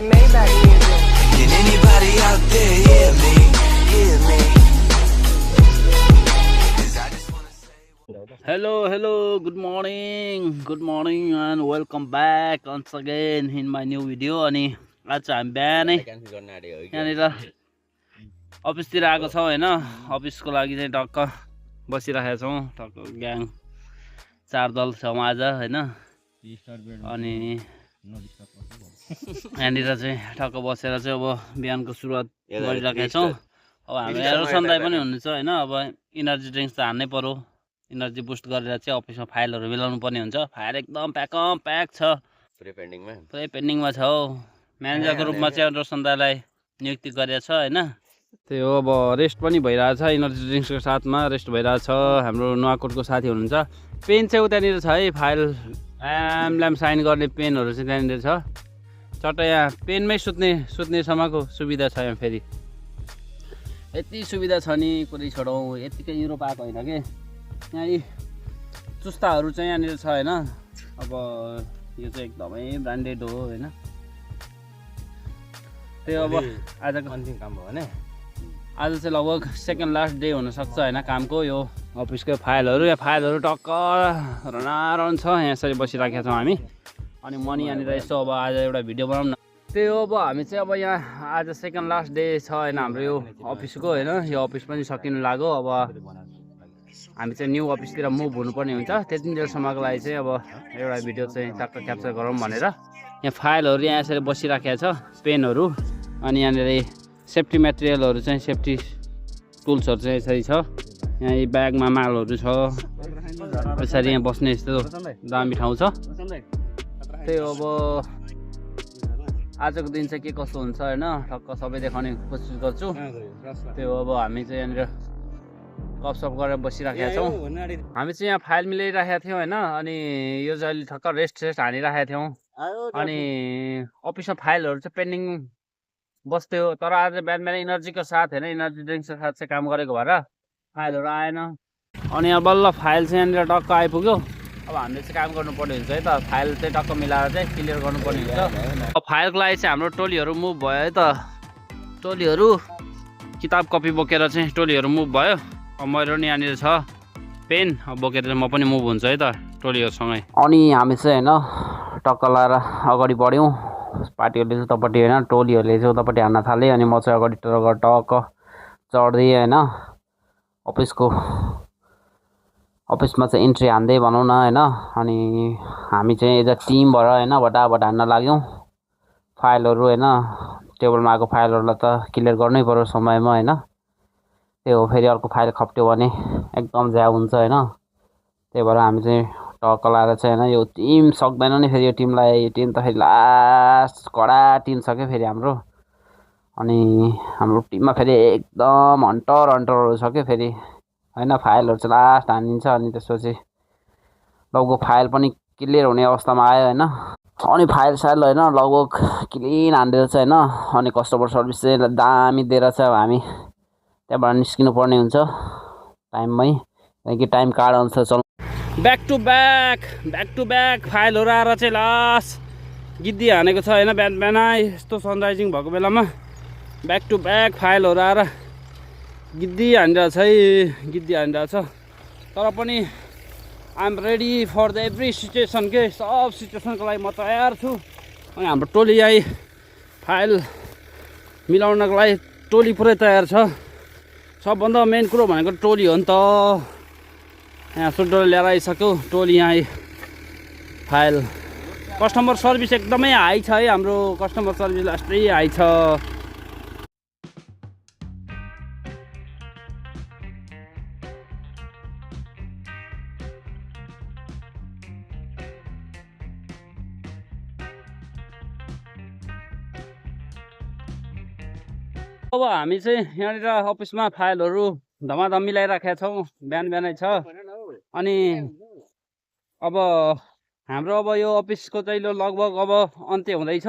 Maybach music. Can anybody out there hear me? Hear me? 'Cause I just wanna say. Hello, good morning and welcome back once again in my new video. अनि आज चाहिँ हामी बिहानै यहाँनिर अफिसतिर आएको छौँ होइन। अफिसको लागि चाहिँ टक्क बसिरहेका छौँ, टक्क ग्याङ 4 दल छौँ आज होइन। अनि यहाँनिर चाहिँ टक्क बसेर चाहिँ अब बिहानको सुरुवात गरिरहेका छौँ। अब हामी सन्दाई पनि हुनुहुन्छ होइन। अब इनर्जी ड्रिङ्क्स त हान्नै पर्यो, इनर्जी बुस्ट गरेर चाहिँ अफिसमा फाइलहरू मिलाउनु पर्ने हुन्छ। फाइल एकदम प्याक छ, पुरै पेन्डिङमा छ हौ। म्यानेजरको रूपमा चाहिँ रोशनदालाई नियुक्ति गरेको छ होइन। त्यही हो, अब रेस्ट पनि भइरहेछ, इनर्जी ड्रिङ्क्सको साथमा रेस्ट भइरहेछ। हाम्रो नुवाकोटको साथी हुनुहुन्छ। पेन चाहिँ उतानिर छ है, फाइल ल्याम साइन गर्ने पेनहरू चाहिँ त्यहाँनिर छ। चट्ट यहाँ पेनमै सुत्नेसम्मको सुविधा छ यहाँ। फेरि यति सुविधा छ नि कुरै छोडौँ, यतिकै युरोप आएको होइन कि। यहाँ यी चुस्ताहरू चाहिँ यहाँनिर छ होइन। अब यो चाहिँ एकदमै ब्रान्डेड हो होइन। त्यही अब आजको अन्तिम काम भयो भने आज चाहिँ लगभग सेकेन्ड लास्ट डे हुनसक्छ होइन कामको। यो अफिसको फाइलहरू टक्क रनारन छ, यहाँ यसरी बसिराखेका छौँ हामी। अनि मनी यहाँनिर यसो अब आज एउटा भिडियो बनाऊँ न। त्यही हो, अब हामी चाहिँ अब यहाँ आज सेकेन्ड लास्ट डे छ होइन हाम्रो यो अफिसको होइन। यो अफिस पनि सकिनु लाग्यो। अब हामी चाहिँ न्यू अफिसतिर मुभ हुनुपर्ने हुन्छ। त्यति बेरसम्मको लागि चाहिँ अब एउटा भिडियो चाहिँ टक्क क्याप्चर गरौँ भनेर यहाँ फाइलहरू यहाँ यसरी बसिराखेको छ, पेनहरू। अनि यहाँनिर सेफ्टी मेटेरियलहरू चाहिँ सेफ्टी टुल्सहरू चाहिँ यसरी छ। यहाँ यी ब्यागमा मालहरू छ, यसरी यहाँ बस्ने यस्तो दामी ठाउँ छ। त्यही हो, अब आजको दिन चाहिँ के कस्तो हुन्छ होइन टक्क सबै देखाउने कोसिस गर्छु। त्यही हो, अब हामी चाहिँ यहाँनिर गफसफ गरेर बसिराखेका छौँ। हामी चाहिँ यहाँ फाइल मिलाइराखेका थियौँ होइन। अनि यो चाहिँ अहिले ठक्क रेस्ट हानिराखेका थियौँ। अनि अफिसमा फाइलहरू चाहिँ पेन्डिङ बस्थ्यो, तर आज बिहान इनर्जीको साथ होइन, इनर्जी ड्रिङ्क्सको साथ चाहिँ काम गरेको भएर फाइलहरू आएन। अनि यहाँ बल्ल फाइल चाहिँ यहाँनिर टक्क आइपुग्यो। अब हामीले चाहिँ काम गर्नुपर्ने हुन्छ है त, फाइल चाहिँ टक्क मिलाएर चाहिँ क्लियर गर्नुपर्ने हुन्छ। अब फाइलको लागि चाहिँ हाम्रो टोलीहरू मुभ भयो है त। टोलीहरू किताब कपी बोकेर चाहिँ टोलीहरू मुभ भयो। अब मेरो नि यहाँनिर छ पेन, अब बोकेर म पनि मुभ हुन्छ है त टोलीहरूसँगै। अनि हामी चाहिँ होइन टक्क लाएर अगाडि बढ्यौँ। पार्टीहरूले चाहिँ उतापट्टि होइन, टोलीहरूले चाहिँ उतापट्टि हान्न थाले। अनि म चाहिँ अगाडि टक्क चढ्दै होइन अफिसमा चाहिँ इन्ट्री हान्दै भनौँ न होइन। अनि हामी चाहिँ एज अ टिम भएर होइन भटाभट हान्न लाग्यौँ फाइलहरू होइन। टेबलमा आएको फाइलहरूलाई त क्लियर गर्नै पर्यो समयमा होइन। त्यही हो, फेरि अर्को फाइल खप्ट्यो भने एकदम झ्या हुन्छ होइन। त्यही भएर हामी चाहिँ टक्क लाएर चाहिँ होइन, यो टिम सक्दैन नि फेरि। यो टिमलाई टिम त फेरि लास्ट कडा टिम छ क्या फेरि हाम्रो। अनि हाम्रो टिममा फेरि एकदम हन्टरहरू छ क्या फेरि होइन। फाइलहरू चाहिँ लास्ट हानिन्छ। अनि त्यसपछि लगभग फाइल पनि क्लियर हुने अवस्थामा आयो होइन। अनि फाइल होइन लगभग क्लिन हानिदिएर चाहिँ होइन। अनि कस्टमर सर्भिस चाहिँ दामी दिएर चाहिँ अब हामी त्यहाँबाट निस्किनु पर्ने हुन्छ टाइममै, किनकि टाइम कार्ड अनुसार चल्नु। ब्याक टु ब्याक फाइलहरू आएर चाहिँ लास्ट गिद्दी हानेको छ होइन। बिहान यस्तो सनराइजिङ भएको बेलामा ब्याक टु ब्याक फाइलहरू आएर गिद्दी हानिरहेको छ। तर पनि I am ready for the every situation के, सब सिचुएसनको लागि म तयार छु। अनि हाम्रो टोली यहाँ फाइल मिलाउनको लागि टोली पुरै तयार छ। सबभन्दा मेन कुरो भनेको टोली हो नि त। यहाँ सुडोले ल्याएर आइसक्यो टोली। यहाँ फाइल कस्टमर सर्भिस एकदमै हाई छ है, हाम्रो कस्टमर सर्भिस लास्टै हाई छ। अब हामी चाहिँ यहाँनिर अफिसमा फाइलहरू धमाधम मिलाइराखेका छौँ, बिहानै छ। अनि अब हाम्रो अब यो अफिसको चाहिँ लगभग अब अन्त्य हुँदैछ।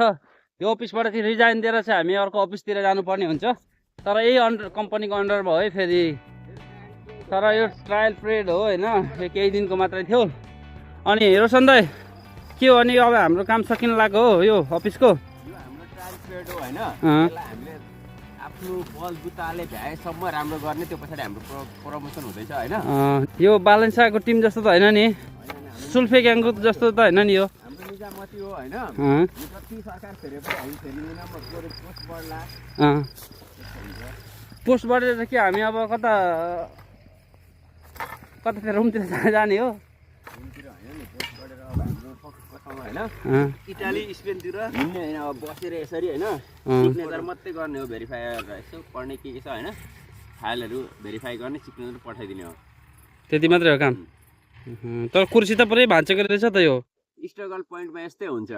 यो अफिसबाट चाहिँ रिजाइन दिएर चाहिँ हामी अर्को अफिसतिर जानुपर्ने हुन्छ। तर यही कम्पनीको अन्डरमा हो है फेरि। तर यो ट्रायल पिरियड हो होइन, यो केही दिनको मात्रै थियो। अनि रोशन दाइ के हो, अनि अब हाम्रो काम सकिन लाग्यो हो यो अफिसको? स्प्रेड हो हैन त्यसलाई हामीले आफ्नो बल जुत्ताले भ्याएसम्म राम्रो गर्ने त्यो पछाडि हाम्रो प्रमोसन हुँदैछ हैन यो बालेन्साको टिम जस्तो त होइन नि सुल्फे ग्याङको जस्तो त होइन नि यो हाम्रो निजामती हो हैन जति सरकार फेरि पनि हामी फेरिँदैन पोस्ट बढ्ला पोस्ट बढेर चाहिँ के हामी अब कतातिर रुमतिर जाने हो इटाली स्पेनतिर हिँड्ने होइन अब बसेर यसरी होइन सिग्नेचर मात्रै गर्ने हो भेरिफायर यसो पढ्ने के छ होइन फाइलहरू भेरिफाई गर्ने सिग्नेचर पठाइदिने हो त्यति मात्रै हो काम तर कुर्सी त पुरै भाँचेको रहेछ त यो स्ट्रगल पोइन्टमा यस्तै हुन्छ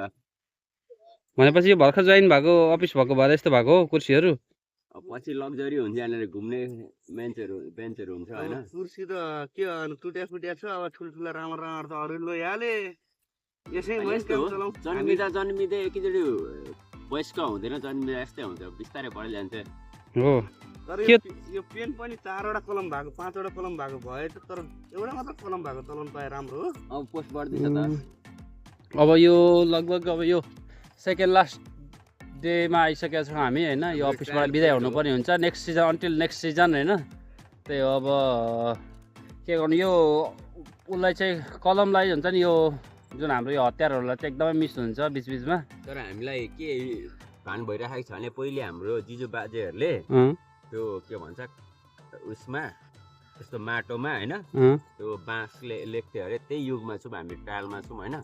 भनेपछि यो भर्खर जोइन भएको अफिस भएको भएर यस्तो भएको हो कुर्सीहरू पछि लग्जरी हुन्छ यहाँनिर घुम्ने बेन्चहरू हुन्छ होइन कुर्सी त के टुट्या फुट्या छ अब ठुल्ठुला राम्रो राम्रो त अरू लोइहाले यसै जन्मिँदै एकैचोटि वयस्क हुँदैन जन्मिँदा यस्तै हुन्छ बिस्तारै बढी जान्छ हो तर यो पेन पनि 4वटा कलम भएको 5वटा कलम भएको भयो तर एउटा मात्र कलम भएको चलाउनु पाए राम्रो हो अब पोस्ट बढ्दैछ त अब यो लगभग अब यो सेकेन्ड लास्ट डेमा आइसकेका छौँ हामी होइन यो अफिसबाट बिदाय हुनुपर्ने हुन्छ next season until next season होइन त्यही हो अब के गर्नु यो उसलाई चाहिँ कलमलाई हुन्छ नि यो जुन हाम्रो यो हतियारहरूलाई चाहिँ एकदमै मिस हुन्छ बिचबिचमा तर हामीलाई के भान भइरहेको छ भने पहिले हाम्रो जिजु बाजेहरूले त्यो के भन्छ उसमा यस्तो माटोमा होइन त्यो बाँसले लेख्थ्यो अरे त्यही युगमा छौँ हामी ट्रायलमा छौँ होइन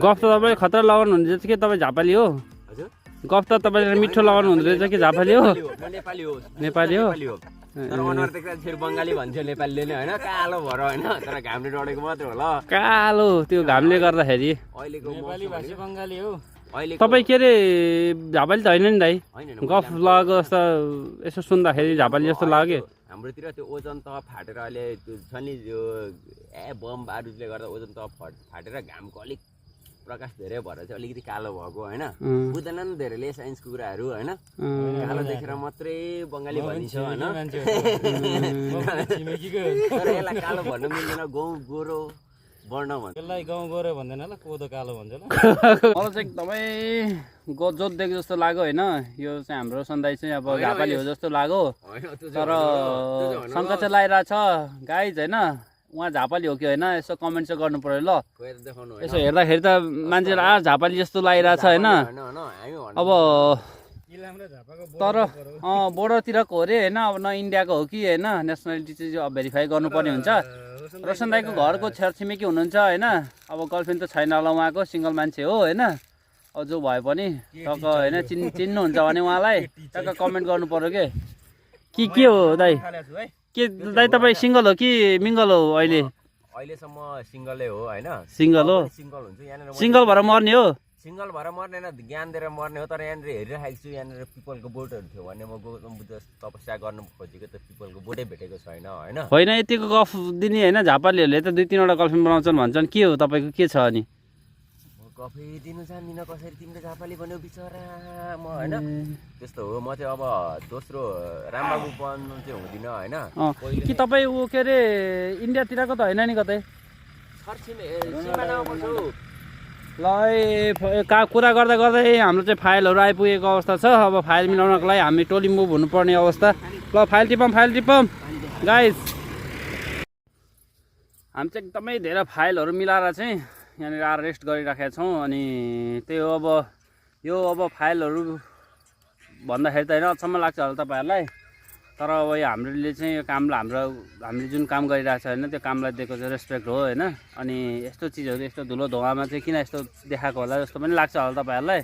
गफ त तपाईँ खतरा लगाउनु हुँदो रहेछ कि तपाईँ झापाली हो हजुर गफ त तपाईँले मिठो लगाउनु हुँदो रहेछ कि झापाली हो नेपाली हो नेपाली हो तर अनुहार देख्दाखेरि बङ्गाली भन्थ्यो नेपालीले नै होइन कालो भएर होइन तर घामले डढेको मात्र होला कालो त्यो घामले गर्दाखेरि अहिलेको नेपाली भाषी बङ्गाली हो तपाईँ के अरे झापाली त होइन नि दाइ गफ लगाएको जस्तो यसो सुन्दाखेरि झापाली जस्तो लाग्यो हाम्रोतिर त्यो ओजन तह फाटेर अहिले त्यो छ नि त्यो बम बारुदले गर्दा ओजन तह फाटेर घामको अलिक प्रकाश धेरै भएर चाहिँ अलिकति कालो भएको होइन बुझ्दैन नि धेरैले साइन्सको कुराहरू होइन कालो देखेर मात्रै बङ्गाली भनिन्छ होइन तर यसलाई कालो भन्न मिल्दैन गाउँ गोरो वर्ण भन्छ यसलाई गाउँ गोरो भन्दैन ल कोदो कालो भन्छ ल मलाई चाहिँ एकदमै जोत देख्यो जस्तो लाग्यो होइन यो चाहिँ हाम्रो सन्दाई चाहिँ अब झापाली हो जस्तो लाग्यो तर शङ्का चाहिँ लगाइरहेछ गाइज होइन उहाँ झापाली हो कि होइन यसो कमेन्ट चाहिँ गर्नु पर्यो ल यसो हेर्दाखेरि त मान्छेलाई झापाली जस्तो लागिरहेछ होइन अब तर बोर्डरतिरको हो अरे होइन अब न इन्डियाको हो कि होइन नेसनालिटी चाहिँ भेरिफाई गर्नुपर्ने हुन्छ रोशन दाईको घरको छरछिमेकी हुनुहुन्छ होइन अब गर्लफ्रेन्ड त छैन होला उहाँको सिङ्गल मान्छे हो होइन अब जो भए पनि टक्क होइन चिन्नुहुन्छ भने उहाँलाई टक्क कमेन्ट गर्नु पर्यो के हो दाई के दाइ तपाईँ सिङ्गल हो कि मिङ्गल हो अहिलेसम्म सिङ्गलै हो होइन सिङ्गल हो सिङ्गल हुन्छ यहाँनिर सिङ्गल भएर मर्ने हो सिङ्गल भएर मर्ने ज्ञान दिएर मर्ने हो तर यहाँनिर हेरिरहेको छु यहाँनिर पिपलको बोटहरू थियो भने म गौतम बुद्ध तपस्या गर्नु खोजेको त पिपलको बोटै भेटेको छैन होइन यतिको गफ दिने होइन झापालीहरूले त 2-3वटा गर्लफ्रेन्ड बनाउँछन् भन्छन् के हो तपाईँको के छ अनि कफी दिनु जान्दिनँ कसरी तिमीले झापाली भन्यो बिचरा म होइन त्यस्तो हो म चाहिँ अब दोस्रो रामबाबु बन्नु चाहिँ हुँदिनँ होइन कि तपाईँ ऊ के अरे इन्डियातिरको त होइन नि कतै ल कुरा गर्दा गर्दै हाम्रो चाहिँ फाइलहरू आइपुगेको अवस्था छ अब फाइल मिलाउनको लागि हामी टोली मुभ हुनुपर्ने अवस्था ल फाइल टिपम गाइज हामी चाहिँ एकदमै धेरै फाइलहरू मिलाएर चाहिँ यहाँनिर आएर रेस्ट गरिराखेका छौँ अनि त्यही हो अब यो अब फाइलहरू भन्दाखेरि त होइन अचम्म लाग्छ होला तपाईँहरूलाई तर अब यो हामीले चाहिँ यो कामलाई हामीले जुन काम गरिरहेको छ होइन त्यो कामलाई दिएको चाहिँ रेस्पेक्ट हो होइन अनि यस्तो चिजहरू यस्तो धुलो धुवामा चाहिँ किन यस्तो देखाएको होला जस्तो पनि लाग्छ होला तपाईँहरूलाई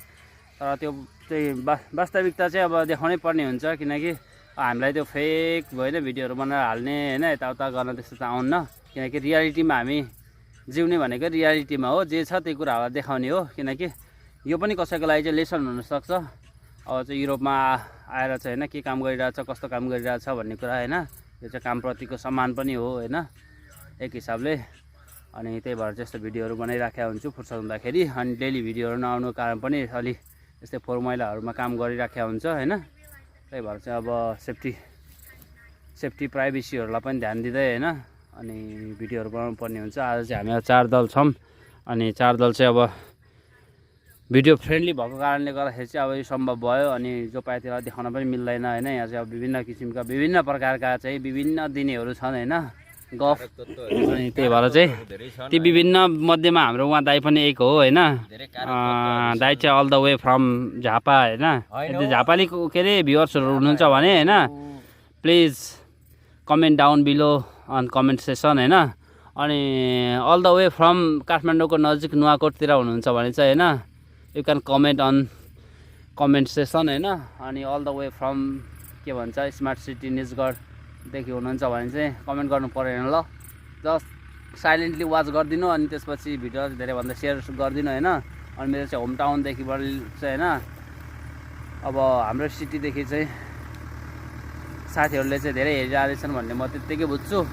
तर त्यो चाहिँ वास्तविकता चाहिँ अब देखाउनै पर्ने हुन्छ किनकि हामीलाई त्यो फेक होइन भिडियोहरू बनाएर हाल्ने होइन यताउता गर्न त्यस्तो त आउन्न किनकि रियालिटीमा हामी जिउने भनेको रियालिटीमा हो जे छ त्यही कुराहरूलाई देखाउने हो किनकि यो पनि कसैको लागि चाहिँ लेसन हुनसक्छ अब चाहिँ युरोपमा आएर चाहिँ होइन के काम गरिरहेछ कस्तो काम गरिरहेछ भन्ने कुरा होइन यो चाहिँ कामप्रतिको सम्मान पनि हो होइन एक हिसाबले अनि त्यही भएर चाहिँ यस्तो भिडियोहरू बनाइराखेको हुन्छु फुर्सद हुँदाखेरि अनि डेली भिडियोहरू नआउनुको कारण पनि अलि यस्तै फोहोर मैलाहरूमा काम गरिराखेको हुन्छ होइन त्यही भएर चाहिँ अब सेफ्टी प्राइभेसीहरूलाई पनि ध्यान दिँदै होइन अनि भिडियोहरू बनाउनु पर्ने हुन्छ आज चाहिँ हामी 4 दल छौँ अनि 4 दल चाहिँ अब भिडियो फ्रेन्डली भएको कारणले गर्दाखेरि चाहिँ अब यो सम्भव भयो। अनि जो पाए त्यसलाई देखाउन पनि मिल्दैन होइन। यहाँ चाहिँ अब विभिन्न किसिमका विभिन्न प्रकारका चाहिँ विभिन्न दिनेहरू छन् होइन गफ। अनि त्यही भएर चाहिँ ती विभिन्न मध्येमा हाम्रो उहाँ दाई पनि एक हो होइन। दाई चाहिँ all the way from Jhapa होइन। यदि झापाली के अरे भ्युवर्सहरू हुनुहुन्छ भने होइन please comment down below on comment session होइन। अनि अल द वे फ्रम काठमाडौँको नजिक नुवाकोटतिर हुनुहुन्छ भने चाहिँ होइन you can comment on comment session होइन। अनि अल द वे फ्रम के भन्छ स्मार्ट सिटी निजगढदेखि हुनुहुन्छ भने चाहिँ कमेन्ट गर्नु परेन ल। जस्ट साइलेन्टली वाच गरिदिनु अनि त्यसपछि भिडियो धेरैभन्दा सेयर गरिदिनु होइन। अनि मेरो चाहिँ होम टाउनदेखिबाट चाहिँ होइन अब हाम्रो सिटीदेखि चाहिँ साथीहरूले चाहिँ धेरै हेरिरहेछन् भन्ने म त्यत्तिकै बुझ्छु।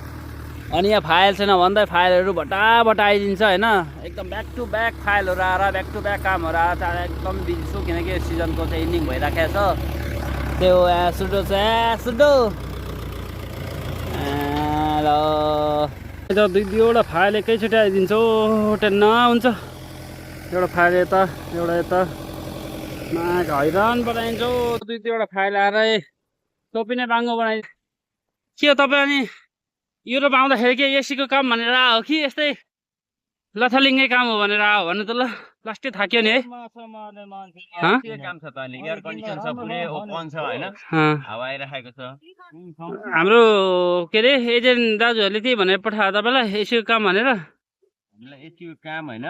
अनि यहाँ फाइल छैन भन्दै फाइलहरू भटाभट आइदिन्छ होइन। एकदम ब्याक टु ब्याक फाइलहरू आएर ब्याक टु ब्याक कामहरू आएर एकदम बिजी छु किनकि सिजनको चाहिँ इन्डिङ भइराखेको छ। त्यो सुडो छ सुडो ल दुईवटा फाइल एकैचोटि आइदिन्छ टेन्न हुन्छ। एउटा फाइल यता एउटा यता हैरान बनाइन्छ दुईवटा फाइल आएर टोपी नै बाङ्गो बनाइदिन्छ। के हो तपाईँ अनि युरोप आउँदाखेरि के एसीको काम भनेर आयो कि यस्तै लथालिङ्गै काम हो भनेर आयो भने त ल लास्टै थाक्यो नि है। हाम्रो के अरे एजेन्ट दाजुहरूले त्यही भनेर पठायो तपाईँलाई एसीको काम भनेर। एसीको काम होइन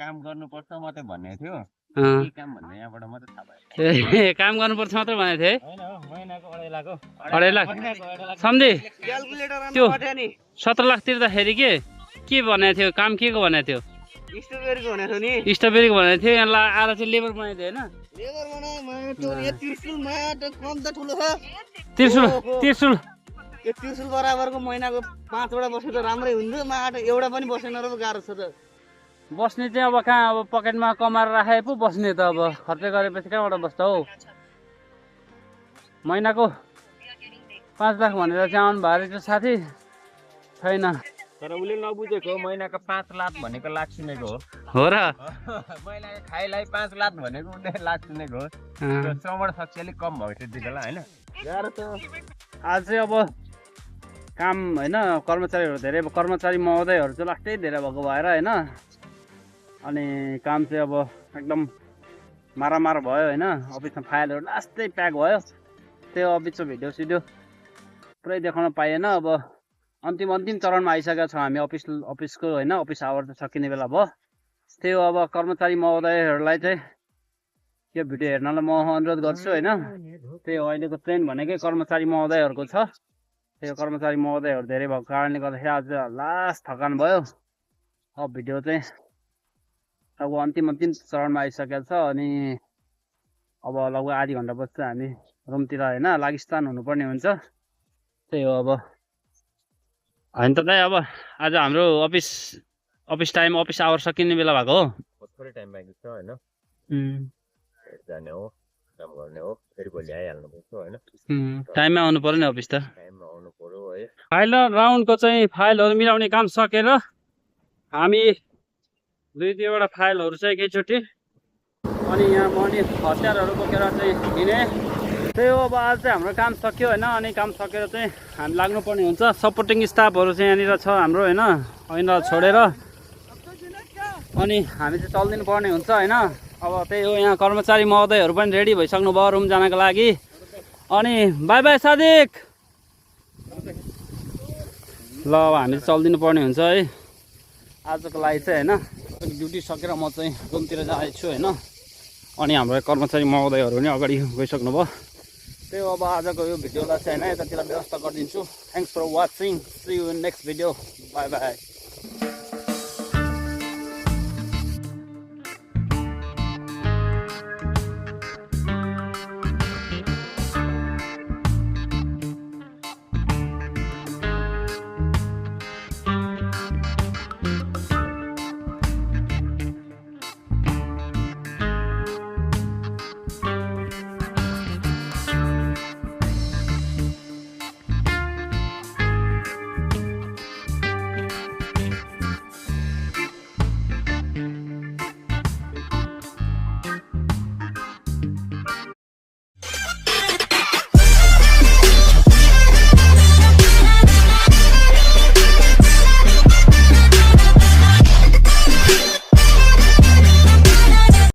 काम गर्नुपर्छ मात्रै भनेको थियो। काम भन्ने यहाँबाट मात्रै थाहा भयो। काम गर्नुपर्छ मात्रै भनेको थिएँ। 2.5 लाख सम्झे त्यो 17 लाख तिर्दाखेरि के भनेको थियो काम के को भनेको थियो स्ट्रबेरीको भनेको नि स्ट्रबेरीको भनेको थियो। यहाँ आएर चाहिँ लेबर बनाइदियो होइन। लेबर बनायो त्रिशुलमा कम त ठुलो छ। त्रिशुल त्रिशुल यो त्रिशुल बराबरको महिनाको 5 वटा बस्यो त राम्रै हुन्थ्यो। माटो एउटा पनि बसेन र गाह्रो छ त। बस्ने चाहिँ अब कहाँ अब पकेटमा कमाएर राखे पो बस्ने त अब खर्च गरेपछि कहाँबाट बस्छ हौ। महिनाको 5 लाख भनेर चाहिँ आउनु भएको रहेछ साथी छैन। तर उसले नबुझेको महिनाको 5 लाख भनेको लाख सुनेको हो र महिनाको खाइलाई 5 लाख भनेको उसले लाख सुनेको हो। श्रमण शक्ति अलिक कम भएको थियो त्यति बेला होइन। गाह्रो त आज चाहिँ अब काम होइन कर्मचारीहरू धेरै कर्मचारी महोदयहरू चाहिँ लास्टै धेरै भएको भएर होइन। अनि काम चाहिँ अब एकदम मारामार भयो होइन। अफिसमा फाइलहरू लास्टै प्याक भयो। त्यो अफिसको भिडियो सिडियो पुरै देखाउन पाइएन। अब अन्तिम चरणमा आइसकेका छौँ हामी अफिसको होइन। अफिस आवर चाहिँ सकिने बेला भयो। त्यो अब कर्मचारी महोदयहरूलाई चाहिँ यो भिडियो हेर्नलाई म अनुरोध गर्छु होइन। त्यो अहिलेको ट्रेन्ड भनेकै कर्मचारी महोदयहरूको छ। त्यो कर्मचारी महोदयहरू धेरै भएको कारणले गर्दाखेरि आज लास्ट थकान भयो। अब भिडियो चाहिँ अब अन्तिम चरणमा आइसकेको छ। अनि अब लगभग आधी घन्टा पछि चाहिँ हामी रुमतिर होइन लागिस्थान हुनुपर्ने हुन्छ। त्यही हो अब होइन त दाइ अब आज हाम्रो अफिस टाइम अफिस आवर सकिने बेला भएको हो। थोरै टाइम बाँकी छ होइन। जाने हो काम गर्ने हो फेरि भोलि आइहाल्नुपर्छ होइन। टाइममा आउनु पर्यो नि अफिस त। टाइममा आउनु पर्यो है। फाइल राउन्डको चाहिँ फाइलहरू मिलाउने काम सकेर हामी 2-3वटा फाइलहरू चाहिँ एकैचोटि अनि यहाँ मनी हतियारहरू बोकेर चाहिँ हिँडे। त्यही हो अब आज चाहिँ हाम्रो काम सक्यो होइन। अनि काम सकेर चाहिँ हामी लाग्नुपर्ने हुन्छ। सपोर्टिङ स्टाफहरू चाहिँ यहाँनिर छ हाम्रो होइन ऐनलाई छोडेर। अनि हामी चाहिँ चलिदिनु पर्ने हुन्छ होइन। अब त्यही हो यहाँ कर्मचारी महोदयहरू पनि रेडी भइसक्नु भयो रुम जानको लागि। अनि बाई बाई सादिक ल अब हामी चाहिँ चलिदिनु पर्ने हुन्छ है आजको लागि चाहिँ होइन। ड्युटी सकेर म चाहिँ रुमतिर जाँदैछु होइन। अनि हाम्रो कर्मचारी महोदयहरू पनि अगाडि गइसक्नु भयो। त्यही हो अब आजको यो भिडियोलाई चाहिँ होइन यतातिर व्यवस्था गरिदिन्छु। Thanks for watching. See you in next video. Bye by.